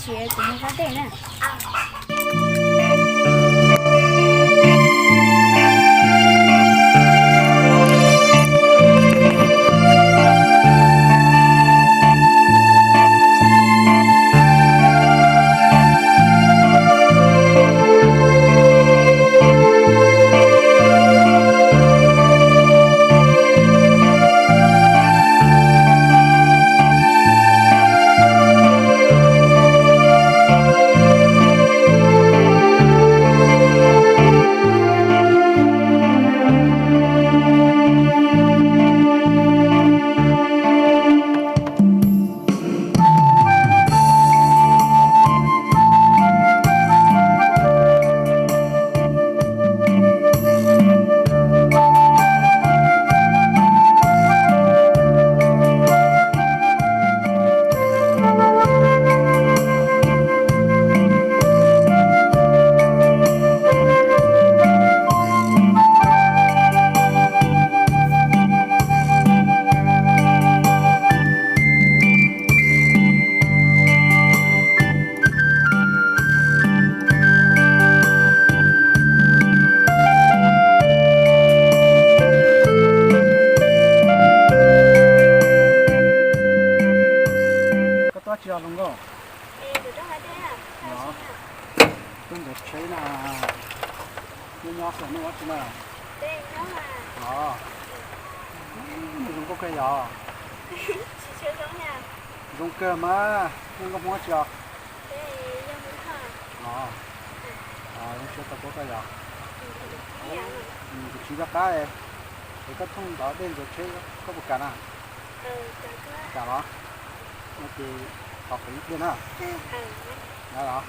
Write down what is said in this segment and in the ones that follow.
Ces kuv mus zov dej na. Koj tuaj tsis os hluas nkauj? Tuaj ntawm tsheb na. Nyob nyob xwb, nej ua tsi na? Os, zoo nkauj kawg yog? Zoo kawg mas, nej nkauj Hmoob tsi os? Os, zoo siab tau paub koj yog? Kuv tsis nco qab, es koj thooj ntawd dej ntxuav tsheb koj puas kam na? Kam los? No ces thov pem ib pliag na. Los.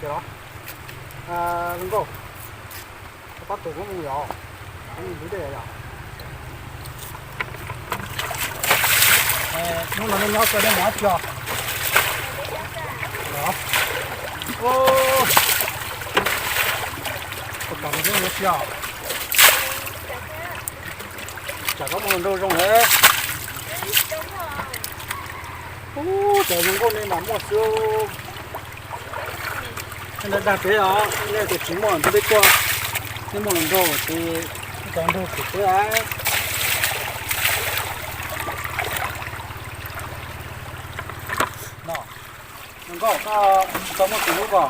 Zoo nkauj, koj pab tus kuv mus yos, kuv mus hlwv dej yos. Hnub no nej nyob koj nej mus dab tsi os? Puas kam mus nrau zoo thiab? Tsam koj mus nrau zoo lawm. Ub, cov zoo nkauj nej mas muaj xwb. Nej dag peb os, nej tias tsis muaj nrau peb tuaj, nej muaj los nrau ces nej cov nrau pem peb. No, zoo nkauj, koj tsis tau muaj tus hlub koj?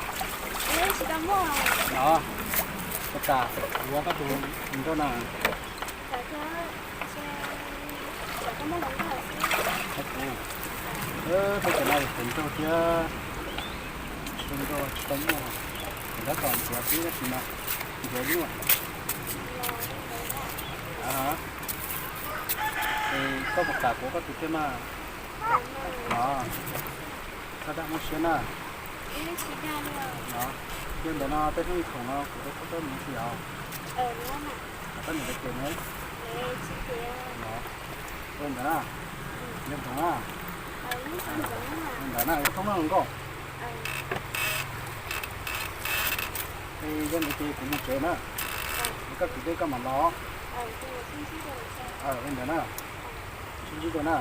No, puas kam yuav koj tus nrau na? Kuv, peb cov no yog tus nrau thiab, tsis tau nrau tsis tau muaj, kuv tab tom nrhiav xwb tab sis mas nrhiav nyuaj. Es koj puas kam kuv koj tus thiab mas? Txhob dag muaj siab na. Yog ntawm no tej hnub ib khoom no kuv rau koj txob mus xwb os. Koj niam lawv ces ne? Ua ntawd na, nco ntsoov na. Ua ntawd na, koj mloog nkauj. Es yog ntawd ces kuv mus tsev na, es koj kwv dej koj mam los. Ua ntawd na, sib ntsib dua na.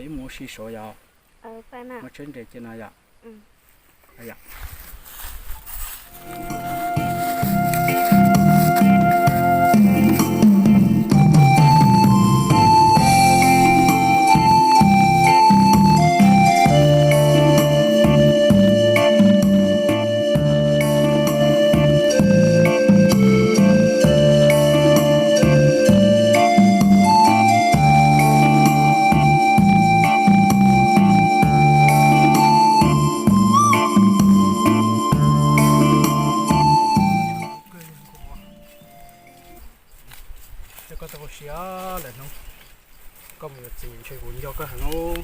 Wb mus ua si saud yom. Muab tsheb nres cia no yom. Koj tau ua si lawm hnub, koj mus yuav txiv ntshe kuv nco koj heev.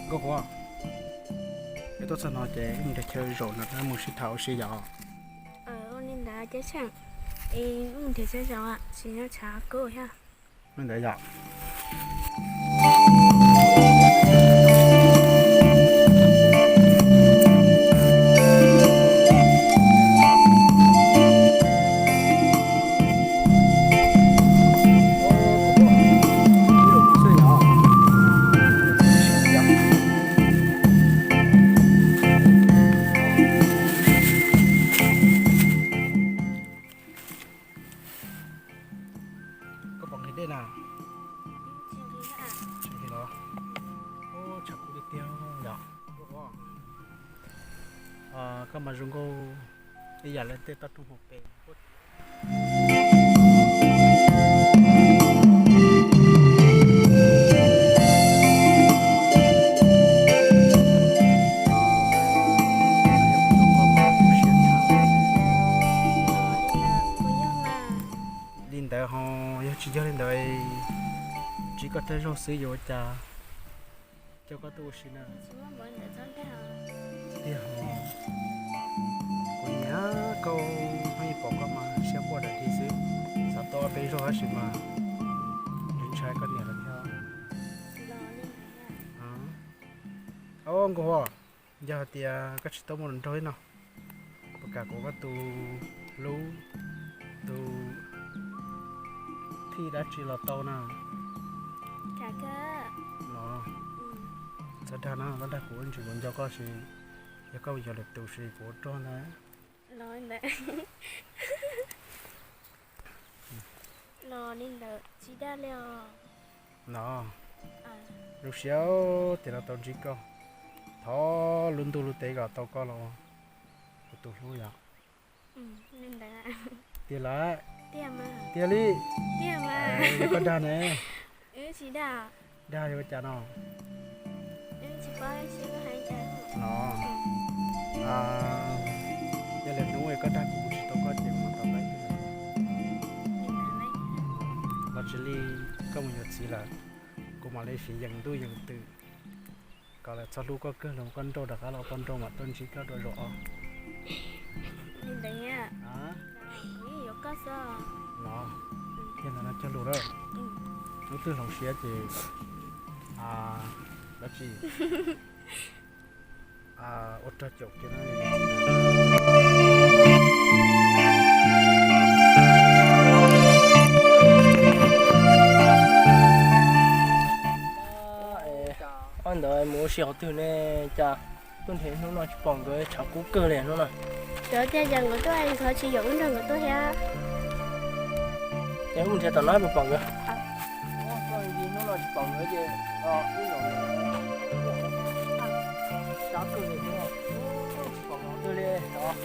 Nkauj Huab, es tuaj txog no ces wb mus nrhiav chaw zaum no mus sib tham ua si yom. Ua li ntawd Ceeb Tsheej, es wb mus nrhiav chaw zaum tsis nyob tshav kub thiab. Li ntawd yom. Koj puas nqhis dej na? Tsis nqhis los? Tshav kub tiag tiag yom. Koj mas zoo nkauj ib yam li tej toj roob hauv pes. Li ntawd ho, yog tsis yog li ntawd, ntsib koj thawj zaug xwb yuav ua cas coj koj tuaj ua si na. Tiag ho, kuv nyiam koj, pheej pom koj mas siab quaj dawm dig xwb, xav tuaj ob peb zaug tab sis mas ntshai koj niam lawv thiab. Au Nkauj Huab, yog hais tias koj tsis tau muaj hluas nraug ib no, puas kam kuv koj tus hlub, tus thij dab tsi los tau na? No, txhob dag na, koj dag kuv ntsis kuv nco koj si, yog koj yog lwm tus si kuv ua rog ntag. Los li ntawd tsis dag li os. No, zoo siab tias no tau ntsib koj, thov lub ntuj lub teb kom tau koj los kuv tus hlub yom. Tiag lawm. Tiag li. Koj dag ne. Dag yog ua cas no? No, yog li hnub koj dag kuv tsis tau koj ces kuv mam tau koj ib tug los tsis li, koj mus yuav txiv lawm, kuv mam li fiv yees ntuj yees twm kom lawv txhob hlub koj kawg los koj nrauj rov qab los poj nrauj mam tuaj ntsib koj dua zaum os. No, yog ntawd no cog lus lawm, hnub twg hloov siab ces dab tsi ua rog caum kiag na. Ob ntawd mus ua si qhov twg ne? Cas tuaj nrhiav hnub no tsis pom nkawd, tshav kub kawg li hnub no. Cov tiag ces nkawd tuaj nkawd tsis yuam wb nrog nkawd tuaj thiab. Ces wb mus nrhiav tom no puas pom nkawd? Hnub no tsis pom nkawd ces tshav kub li, tsis pom nkawd qhov twg li, nkawd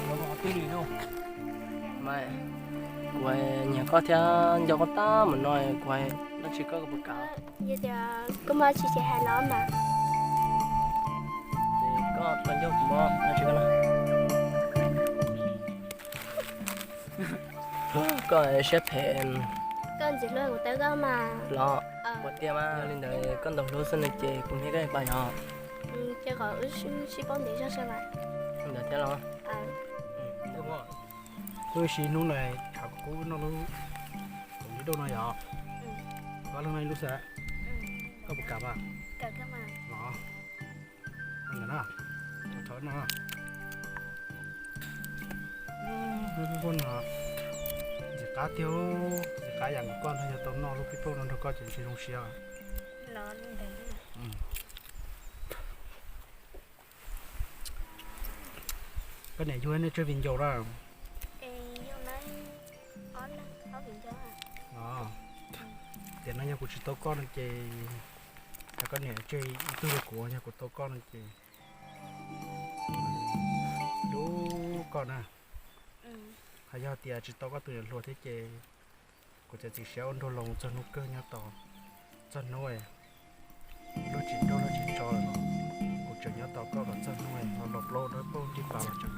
mus qhov twg li lauj? Mas kuv nyiam koj thiab nco koj tab mus no, kuv hais dab tsi koj puas kam? Yog tias koj muaj dab tsi ces hais los mas. Ces koj tau ncauj kuv muab dab tsi koj na. Koj siab phem. Koj ntxim hlub kuv tau koj mas. Los, ua tiag mas yog li ntawd koj ntaus hlub xwb no ces kuv niam koj pab yog. Ces kom wb sib paub ntev zog seb mas. Ntawd thiab los. Wb si hnub no tshav kub noj lub tus li dauj no yom. Koj leej no ib lub xwb, koj puas kam mas? Los, no, thov no. Ntxim qab tiag, ntxim qab yam nkaus koj ntag, yog tau noj lub pib paub no nrog koj ces ntshe zoo siab. Koj niam yug nej tsawg viv ncaus na? Tiam no yog kuv tsis tau koj no ces, koj niam tseg ib tug rau kuv, yog kuv tau koj no ces, dub koj na. Ho yog tias tsis tau koj tus niam hluas thiab ces kuv txiav txim siab ua nraug laus txog hnub kawg nyob tos, txog hnub luag tsis nrog luag tsis tso lawm, kuv tseem nyob tos koj kom txog hnub los los plaub dawb paug nrig pas los tseem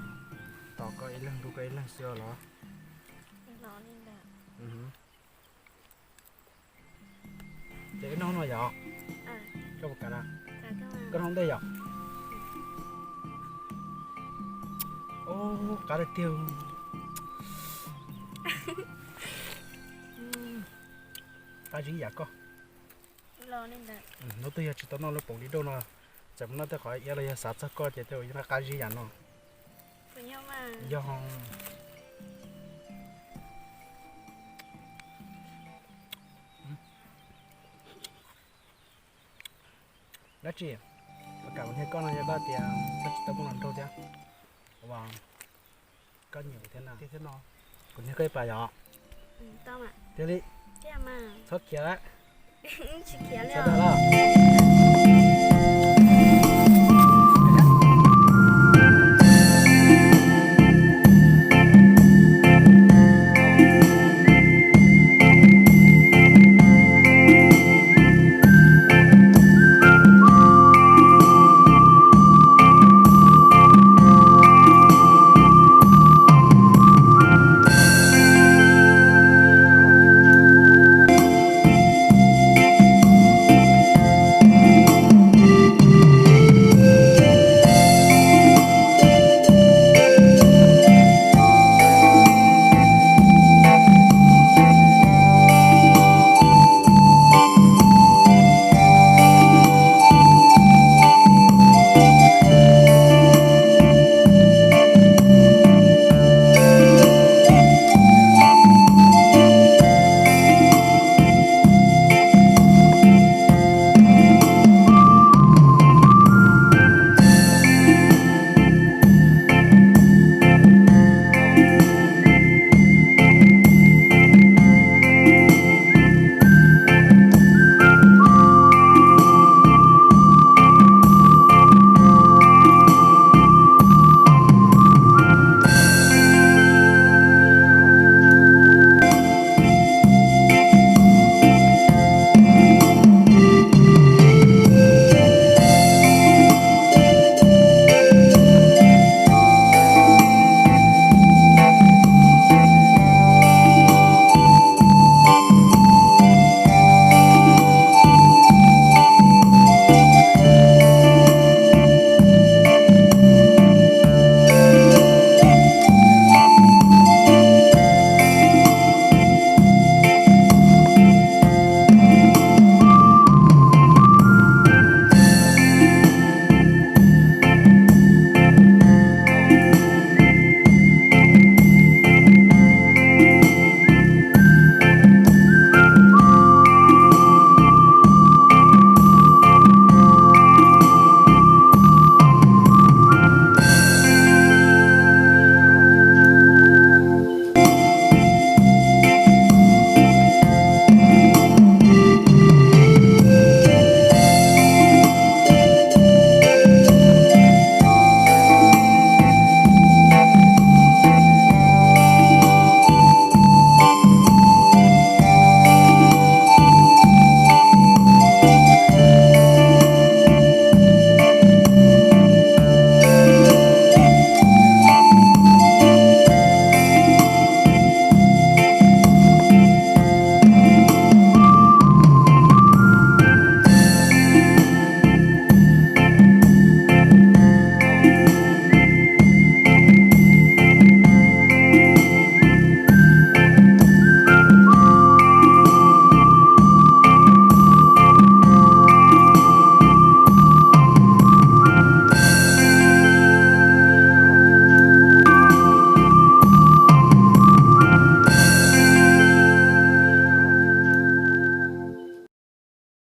tos koj ib leeg hlub koj ib leeg xwb los. Ces wb noj no yom? Koj puas kam na? Koj noj ntej yom? Ub, qab tiag tiag. Qab zib yam koj. Hnub twg yog tsis tau noj lub poom li dauj no, txawm mus noj tej qhov iab los yog xav txog koj ces tej yeej qab zib yam no. Yog dab tsi, kuv kam kuv niag koj no yog koj tias koj tsis tau muaj hluas nraug thiab, ua koj nyiam kuv thiab na, kuv niag koj ib pas yom? Tiag li, txhob khiav lawm.